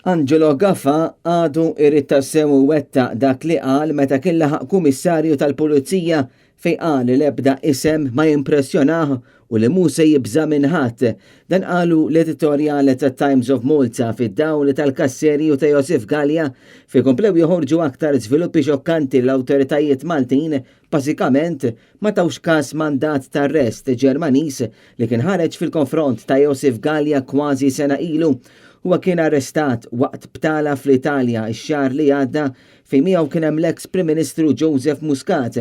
Angelo Gafà għadu irid tassew iwettaq dak li qal meta kien laħaq Kummissarju tal-Pulizija fejn qal li l-ebda isem ma jimpressjonah u li mhu se jibża' minn ħadd. Dan qalu l-editorjal tat-Times of Malta fid-dawl tal-każ serju ta' Josef Galea fejn komplew joħorġu aktar żviluppi xokkanti li l-awtoritajiet Maltin bażikament ma tawx każ mandat t'arrest Ġermaniż li kien ħareġ fil-konfront ta' Josef Galea kważi sena ilu. Huwa kien arrestat waqt btala fl-Italja x-xahar li għadda fejn miegħu kien hemm l-eks Prim Ministru Joseph Muscat.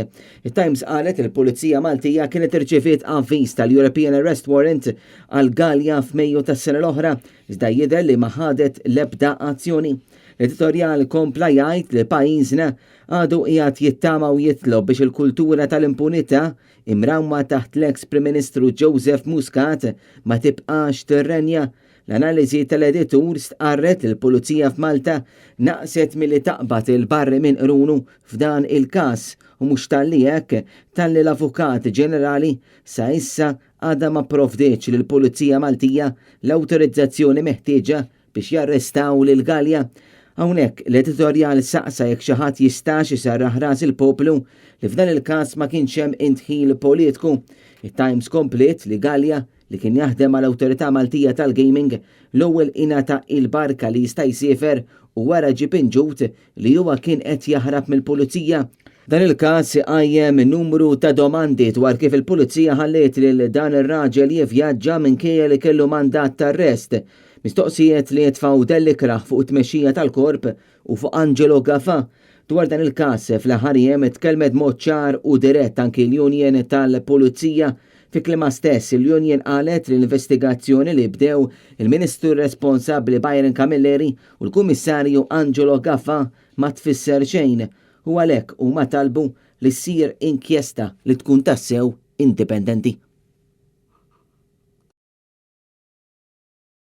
It-Times qalet li l-Pulizija Maltija kienet irċiviet avviż tal-European Arrest Warrant għal Galea f'Mejju tas-sena l-oħra iżda jidher li ma ħadet l-ebda azzjoni. L-editorjal kompla jgħid li pajjiżna Għadu qiegħed jittama u jitlob biex il-kultura tal-impunità, imrawma taħt l-eks Prim Ministru Joseph Muscat, ma tibqax tirrenja. L-analiżi tal-editur stqarret li l-Pulizija f'Malta naqset milli taqbad il-barri minn qrunu f'dan il-każ u mhux talli hekk, talli l-Avukat Ġenerali sa issa għadha ma pprovdietx lill-Pulizija Maltija l-awtorizzazzjoni meħtieġa biex jarrestaw lil Galea. Hawnhekk, l-editorjal saqsa jekk xi ħadd jistax iserraħ ras il-poplu li f'dan il-każ ma kienx hemm indħil politku. It-Times kompliet li Galea, li kien jaħdem mal-Awtorità Maltija tal-Gaming, l-ewwel ingħata il-barka li jista' jsiefer u wara ġie pinġut li huwa kien qed jaħrab mill-pulizija. Dan il-każ iqajjem numru ta' domandi dwar kif il-pulizija ħalliet lil dan ir-raġel jivvjaġġa minkejja li kellu mandat t'arrest. Mistoqsijiet li jitfgħu dell ikrah fuq it-tmexxija tal-Korp u fuq Angelo Gafà. Dwar dan il-każ, fl-aħħar jiem tkellmet b'mod ċar u dirett anki l-Union tal-Pulizija. Fi kliemha stess, il-Union qalet li l-investigazzjoni li bdew il-Ministru responsabbli Byron Camilleri u l-Kummissarju Angelo Gafà ma tfisser xejn u għalhekk huma talbu li ssir inkjesta li tkun tassew indipendenti.